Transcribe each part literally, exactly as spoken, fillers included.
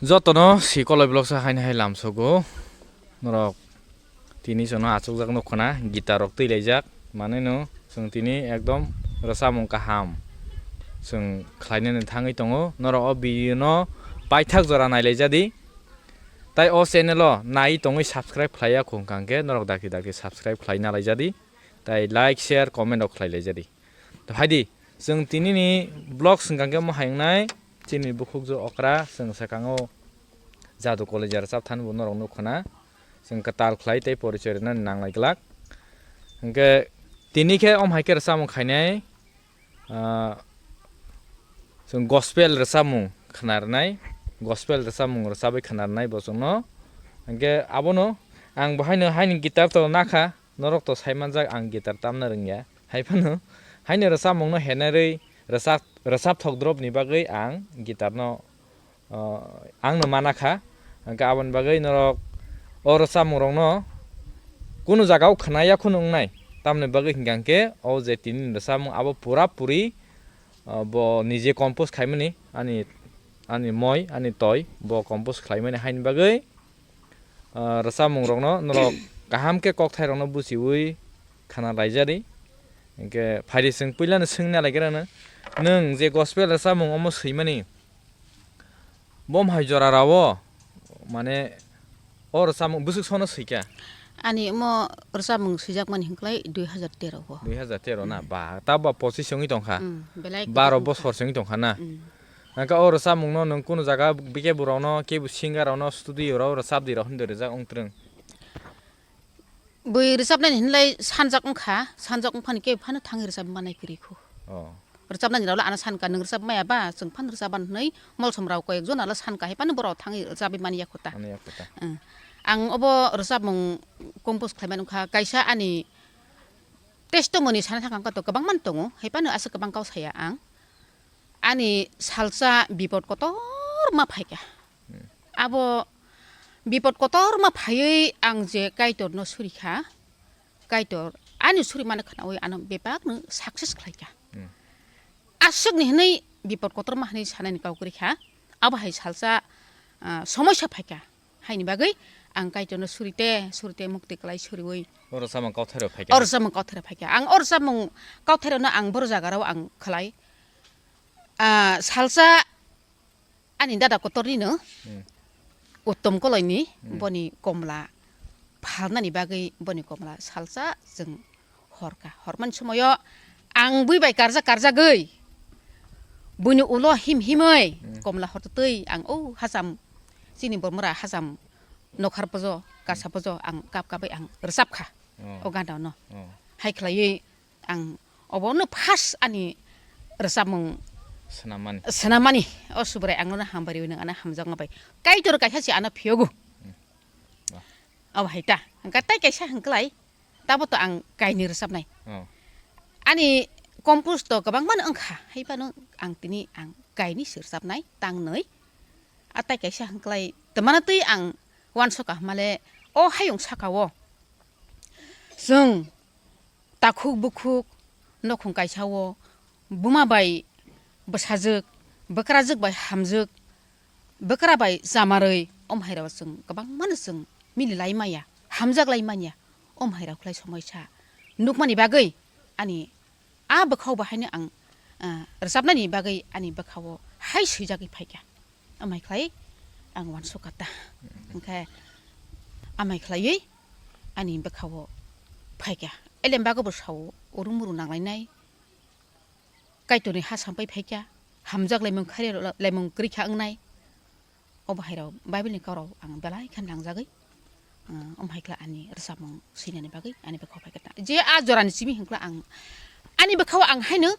Jotono si Koloi Vlogs o haino hai lamsogo. Norok tini chwngno achukjak nukkhana, guitar rok twilaijak. Manwino chwng tini ekdom rwchapmung kaham chwng khlainani thangwi tongo. Norok o video no paithak jora nailaijadi. Tai o channel o nai tongwi subscribe khlaiya khung kangkhe norok dakti dakti subscribe khlai nalaijadi. Tai like, share, comment rok khlailaijadi. To haidi, chwng tinini vlog swngkang khe omo hai wngnai, chini bukhukjwk okra, chwng swkango jadu college rwchap thani bo norok nukho na. Chwng kwtal khlai tei porichoi rwnani nanglai glak. Hwnkhe tini khe omo hai khe rwchapmung khainai, ah, chwng gospel rwchapmung khna rwnai, gospel rwchapmung rwchapwi khna rwnai bo chwngno. Hwnkhe abono ang bo haino, haino guitar to nakha, norok to sai manjak ang guitar tamna rwngya. Hai phano, haino rwchapmungno henarwi rwchap, rwchapthok dropni bagwi ang guitarno, o, angno mana kha. Hwnkhe aboni bagwi norok o rwchapmungrokno kunu jaga o khna ya kheno wngnai. Tamoni bagwi hwnkha hwnkhe o je tini rwchapmung abo pura puri, o, bo nije compose khaimani, ani, ani moi, ani toi, bo compose khlaimani, haini bagwi ah, rwchapmungrokno norok kaham khe kokthairokno buchiui khna laijadi. Hinkhe phaidi chwng puilano swngna lai khe rano, nwng je gospel rwchapmung omo swimani, bo hai jora rao, mane, o rwchapmung bwswk sono swikha? Ani omo rwchapmung swijakmani hwnklai dui hajar tero o. Dui hajar tero na? Hmm. Ba, ta ba pochis wngwi tongkha. Hmm, belai baro kwbangkha. Bosor se wngwi tongkha na? Hmm. Hwnkhe o rwchapmungno nwng kunu jaga bike burokno, kebo singer rokno studio rok rwchapdi rok hwnwi rijak wng twrwng? Bui rwchapnani hwnlai sanjak wngkha, sanjak wngphani kebo phano thangwi rwchapwi manai kwrwi kho. Oh. Rwchapnani rokle ano sankha, nwng rwchap maya ba, chwng phano rwchapban hwnwi molsom rok koi ekjon rokle sankha, hai phano borok thangwi rwchapwi mani yakho ta. Mani yakho ta. Ang obo rwchapmung compose khlaimani wngkha, kaisa ani testimony sana thangkha to kwbangma tongo, hai phano aswk kwbang kok saya ang. Ani salsa bipot kotorma phaikha. Hmm. Abo bipot kotorma phaiwi ang je Kaitorno surikha, Kaitor ani surimano khnaui ano bebakno success khlaikha. Hmm. Aswkni hwnwi bipot kotorma hwnwi sanani kok kwrwikha, abo hai salsa, ah, somoisa phaikha. Haini bagwi ang Kaitorno surite, surite mukti kwlai suriui. O rwchapmung kauthairok phaikha. O rwchapmung kauthairok phaikha. Ang o rwchapmung kauthairokno ang boro jagarao ang khlai. Ah, salsa ani dada kotornino, hmm, Uttom Koloini, hmm, boni komla phalnani bagwi boni komla salsa chwng horkha. Hormani somoio ang bui bai karjak karjagwi buini ulo him himwi, hmm, komla hortwi ang o hacham, chini bormora hacham nokhar bojo, kasa bojo ang kap kapwi ang rwchapkha, oh, o gana no. Oh. Hai khlaiwi ang obono first ani rwchapmung swnamani. Swnamani. O Subrai ang nono hambai rwi, nwng ano hamjakma bai. Kaitor kaisa se ano phiyogo. Hmm. Wah. Abo hai ta. Hwnkhe tai kaisa hwnkhlai. Tabo to ang kainwi rwchapnai. Oh. Ani compose to kwbangmano wngkha, hai phano ang tini ang kainwi se rwchapnai, tangnwi. A tai kaisa hwnkhlai twmana twi ang uansukha hwnmale, o hayung saka o chwng takhuk bukhuk nokhung kaisa o buma bai bwsajwk, bwkrajwk bai hamjwk, bwkra bai chamarwi, om hairao chwng kwbangmano chwng mililai manya, hamjaklai manya. Om hairao khlai somoisa nukmani bagwi ani a bwkhao bo haino ang, ah, rwchapnani bagwi ani bwkhao hai swijagwi phaikha. Amai khlai ang uansukha ta. Hwnkhe amai khlaiwi ani bwkhao phaikha. Elem bago bo sao, uru muru nanglainai. Kaitorni ha sampai phaikha, hamjak laimung khairok laimung kwrwikha wngnai. Obo hairok Bible ni kaurok ang belai khe nangjagwi, ah, omo hai khe ani rwchapmung swinani bagwi ani bwkhao phaikha ta. Je a jorani simi hwnkhe ang ani bwkhao ang haino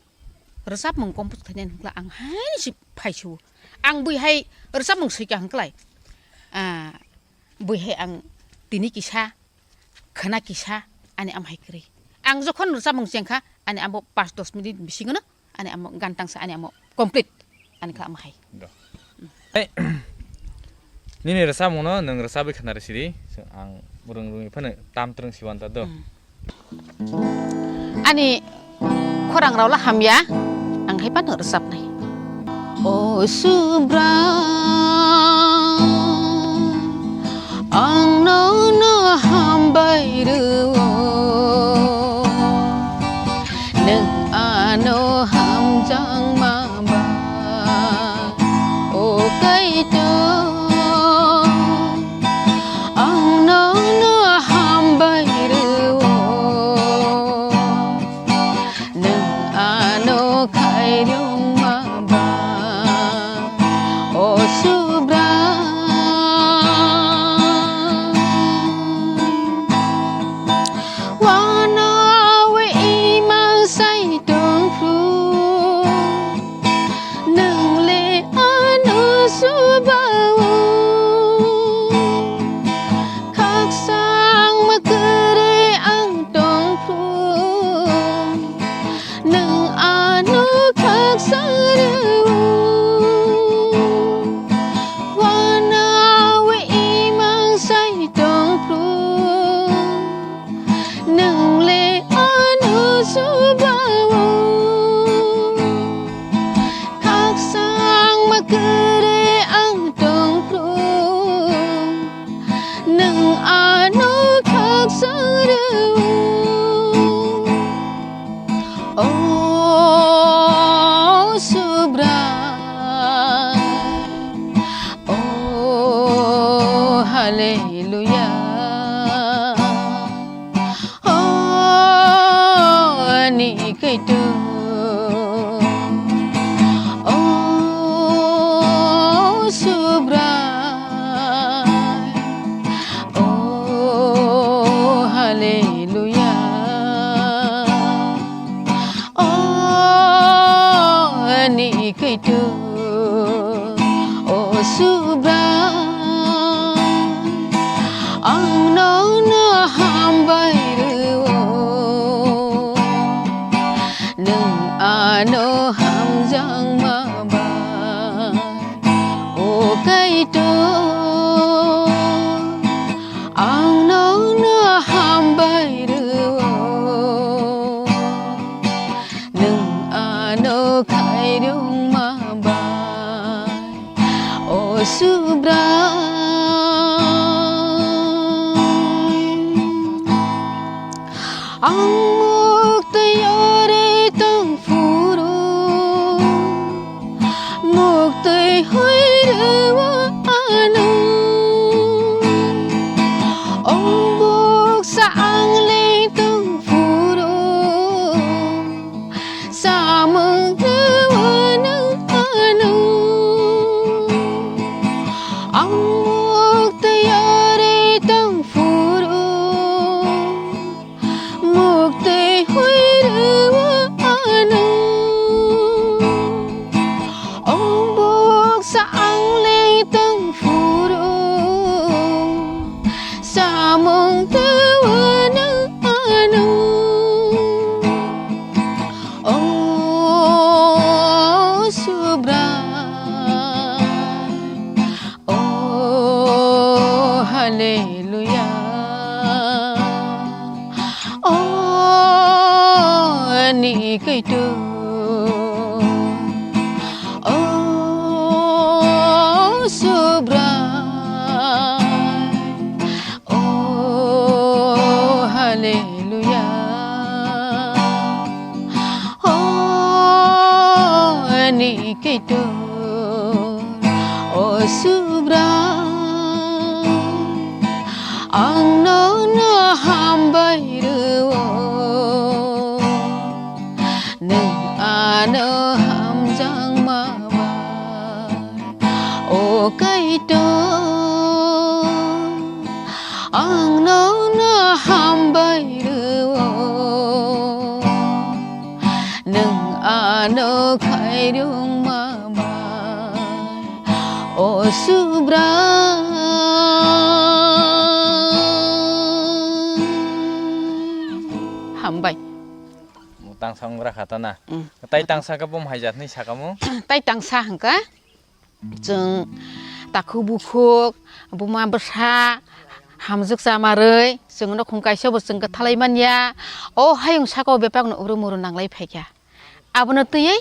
rwchapmung compose khainani hwnkhe ang haino se phaisio. Ang bui hai rwchapmung swikha hwnkhe lai, ah, bui hai ang tini kisa khwna kisa ani amhai kwrwi. Ang jokhon rwchapmung chengkha, ani abo panch dos minute bisingono ani amo gantangsa ani amo complete ani kha amhai. Do. Hey, nini rwchapmungno nwng rwchapwi khna rw sidi, ang rwng rwngwi phano tam twrwng siwan ta do. Hmm. Ani khorang rao la hamya, ang hai phano rwchapnai. O Subra. Subra. Wanawi imang sai tongphru, nwngle ano subawo. Khakchangma kwrwi ang tongphru, nwng ano khaksa rwo. Wanawi imang sai tongphru, nwngle ano subawo. Khakchangma kwrwi ang tongphru, nwng ano khaksa rwo. O Subrai, o Hallelujah. O ani Kaitor, o Subrai, o Hallelujah. O ani Kaitor, o Subrai, ang nono hambai rwo, nwng ano hamjakma bai. O Kaitor, ang nono hambai rwo, nwng ano khairwngma bai. O Subrai, ang muktwi ore tongphuru, muktwi hoi rwo ano. Ong buksa ang le tongphuru, samung rwo nwng ano. Ang muktwi ore tongphuru, muktwi hoi rwo ano. Ong buksa ang le tongphuru, samung rwo nwng ano. O Subrai, o Hallelujah. O ani Kaitor, o Subrai, o Hallelujah. O ani Kaitor, o Subrai, ang nono hambai rwo, nwng ano hamjakma bai. O Kaitor, ang nono hambai rwo, nwng ano khairwngma bai. O Subrai. Hambai. Tangsa wng bwrwkha tana. Mm. Tai tangsa khe bum hai jatni sakamu? Tai tangsa hwnkha chwng takhuk bukhuk, buma bwsa, hamjwk chamarwi chwngno khung kaisa bo chwng kwthalai manya. O hayung saka o bebakno uru muru nanglai phaikha. Abono twiwi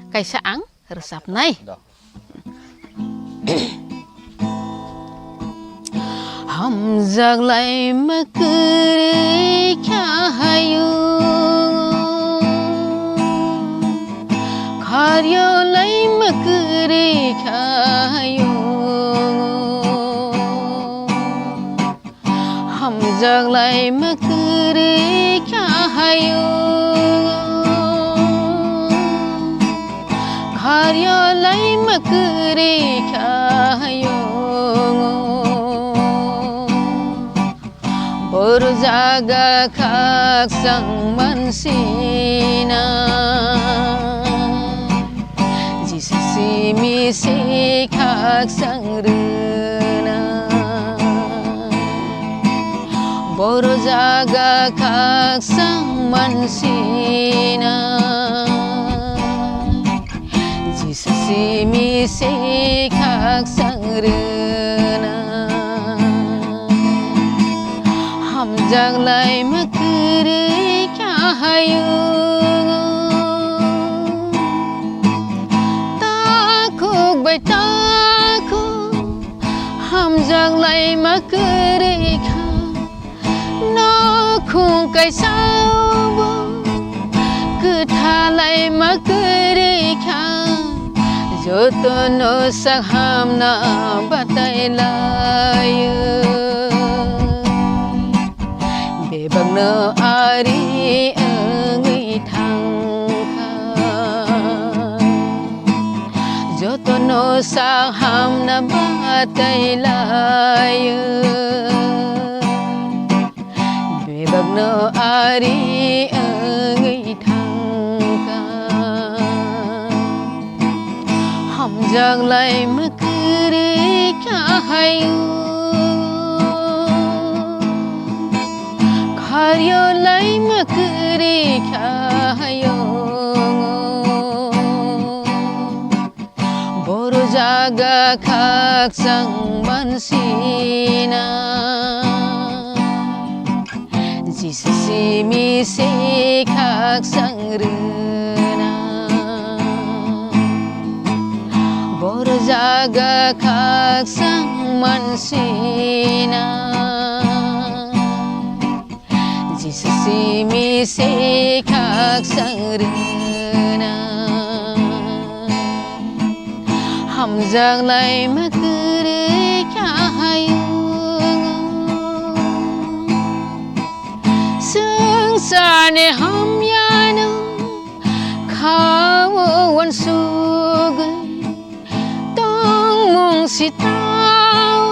kaisa ang rwchapnai. Do. Hamjak laima kwrwi kha hayung, kharyo laima kwrwi kha hayung. Hamjak laima kwrwi kha hayung, kharyo laima kwrwi kha hayungo. Boro jaga khakchang mansina, Jisu simi se khakchang rwna. Boro jaga khakchang mansina, Jisu simi se khakchang rwna. Hamjak laima kwrwi kha hayungo. Takhuk bai takhuk hamjak laima kwrwi kha. Nokhung kaisao bo kwthalai ma kwrwi kha, jotono sak hamna batai laio. Bebakno ari wngwi thangkha, jotono sak hamna batai laio. Bebakno ari wngwi thangkha, hamjak laima kwrwi kha hayungo. Kharyo laima kwrwi kha hayungo. Boro jaga khakchang mansina, Jisu simi se khakchang rwna. Boro jaga khakchang mansina, Jisu simi se khakchang rwna. Hamjak laima kwrwi kha hayungo. Swngcharni hamyano kha-o uansugwi tongmung sitao.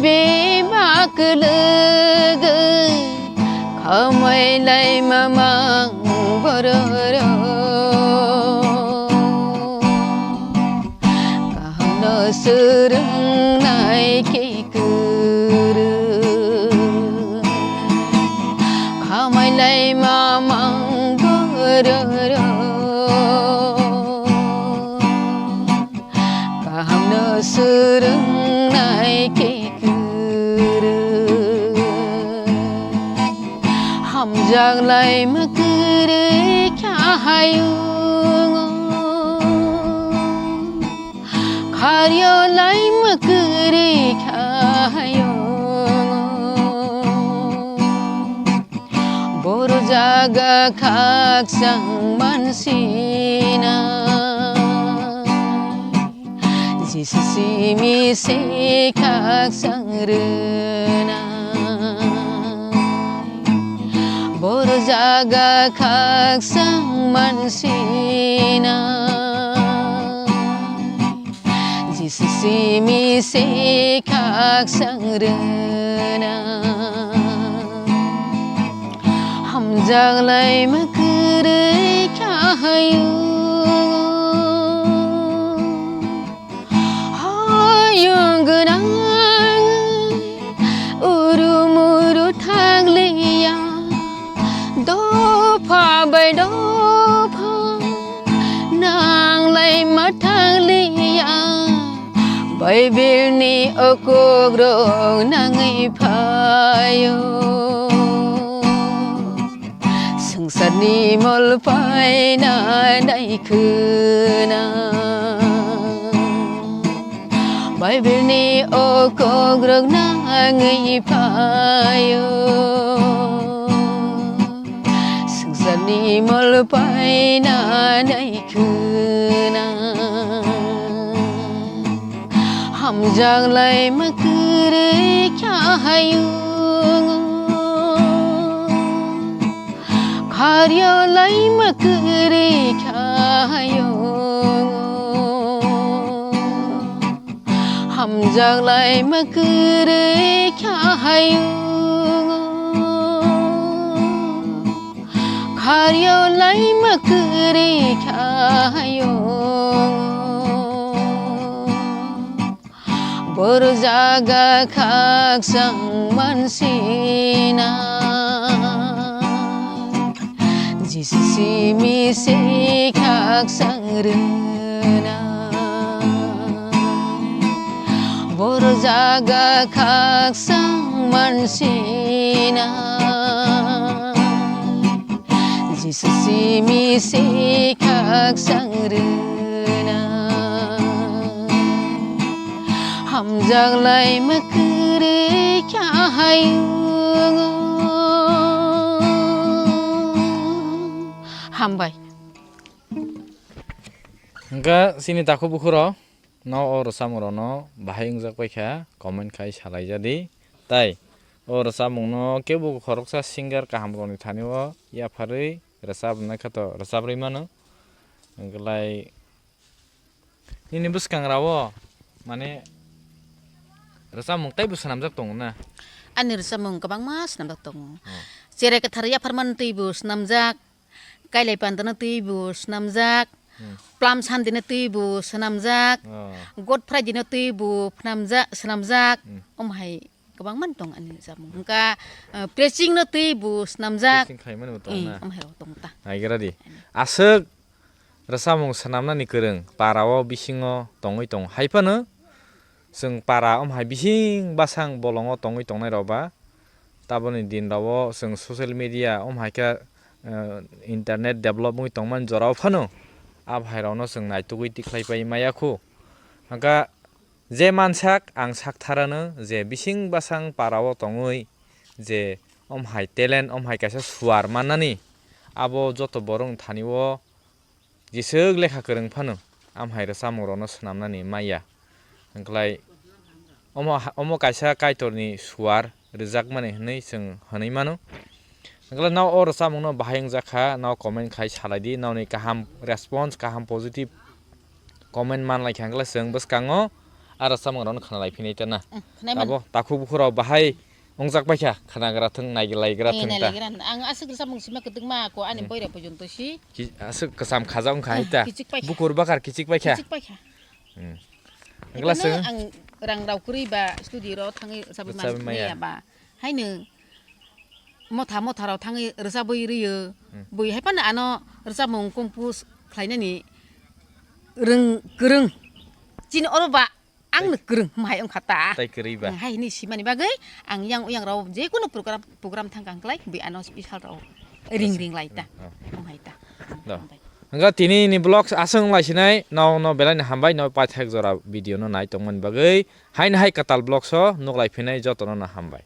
Bebak kwlwgwi khamai lai mamang bororok. Kahamno swrwngnai khe kwrwi khamai lai mamang bororok. Kahamno swrwngnai khe kwrwi. Hamjak laima kwrwi kha hayungo. Kharyo laima kwrwi kha hayungo. Boro jaga khakchang mansina, Jisu simi se khakchang rwna. Boro jaga khakchang mansina, Jisu simi se khakchang rwna. Hamjak laima kwrwi kha hayungo. Hayung gwnang uru muru thangliya, dopha bai dopha nang laima thangliya, Baibilni o kokrok nangwi phaio. Swngcharni mol paina naikhwna, Baibilni o kokrok nangwi phaio. Swngcharni mol paina naikhwna, hamjak laima kwrwi kha hayungo. Kharyo laima kwrwi kha hayungo. Hamjak laima kwrwi kha hayung, kharyo laima kwrwi kha hayung. Bor jaga khakchang mansina, Jisu simi se khakchang rwna. Bor jaga khakchang mansina, Jisu simi se khakchang rwna. Hamjak laima kwrwi kha hayung. Hambai. Hwnkhe chini takhuk bukhuk rok no o rwchapmung rok no bahai wngjak paikha, comment khai salai jadi. Tai o rwchapmung no kebo khoroksa singer kaham rok ni thani o yapharwi rwchapnai kha to rwchaprwi mano. Hwnkhe lai nini bwskang rao mane rwchapmung teibo swnamjak tongo na? Ani rwchapmung kwbangma swnamjak tongo. Oh. Cherai kwthar yapharmani twibo swnamjak. Kailai pandano twibo swnamjak, Hmm. Plum Sunday no twibo swnamjak, Oh. Good Friday no twibo phnamjak, swnamjak, Hmm. Omo hai kwbangma tong ani rwchapmung. Hwnkha, eh, preaching no twibo swnamjak. Preaching khaimani bo tong Eh, na? Omo hai rok tong ta. Naigra di. Aswk rwchapmung swnamnani kwrwng para o bisingo tongwi tongo. Hai phano chwng para omo hai bising bwsang bolongo tongwi tongnai rok ba, taboni din rok o chwng social media omo hai khe, eh, internet develop wngwi tongmani jora o phano abo hai rok no chwng naitugwi tikhlai pai maya khu. Hwnkha je mansak ang sak tharano je bising bwsang para o tongwi je omo hai talent omo hai kaisa suar mannani abo joto borok ni thani o Jeswk lekha kwrwng phano, amhai rwchapmung rokno swnamnani maya. Hwnkhlai omo ha-, omo kaisa Kaitorni suar rwjakmani hwnwi chwng hwnwi mano. Hwnkhlai no o rwchapmungno bahai wngjakha, no comment khai salaidi, noni kaham response, kaham positive comment manlaikha hwnkhlai chwng bwskango a rwchapmung rokno khwnalai phinai ta na. Mm, khwnai mano. Abo takhuk bukhuk rok bahai Wngjak paikha, khwnagra thwng, naigilaigra Eh, thwng ta. Naigilaigra thwng. Ang aswk rwchapmung sima kwdwkma ako ani Hmm. boirok pojonto si. Ki-, aswk kwcham khajak wngkha hai ta. Kichik paikha. Bukur bakar kichik paikha. Kichik paikha. Hmm. Wngla Ekheno se. Ang rang rao kwrwi ba studio rao thangwi rwchapwi Rwchapwi maya. Maya ba. Haino motha motha rao thangwi rwchapwi rwio. Hmm. Bui hai phano ano rwchapmung compose khlainani rwng kwrwng. Chini oro ba Ang no kwrwng hwnmahai wngkha ta. Tai kwrwi ba? Ang hai hwnwi simani bagwi ang yang uyang rao jekunu program, program thang kang klai bui ano special rao ring Acha. Ring lai ta. Oh. Wng hai ta. Do. Hambai. Hwnkha tini ni vlogs aswk wng lai sinai, no, no belai no hambai, no paithak jora video no nai tongmani bagwi. Haino hai kwtal vlogs o nuk lai phinai joto no, no hambai.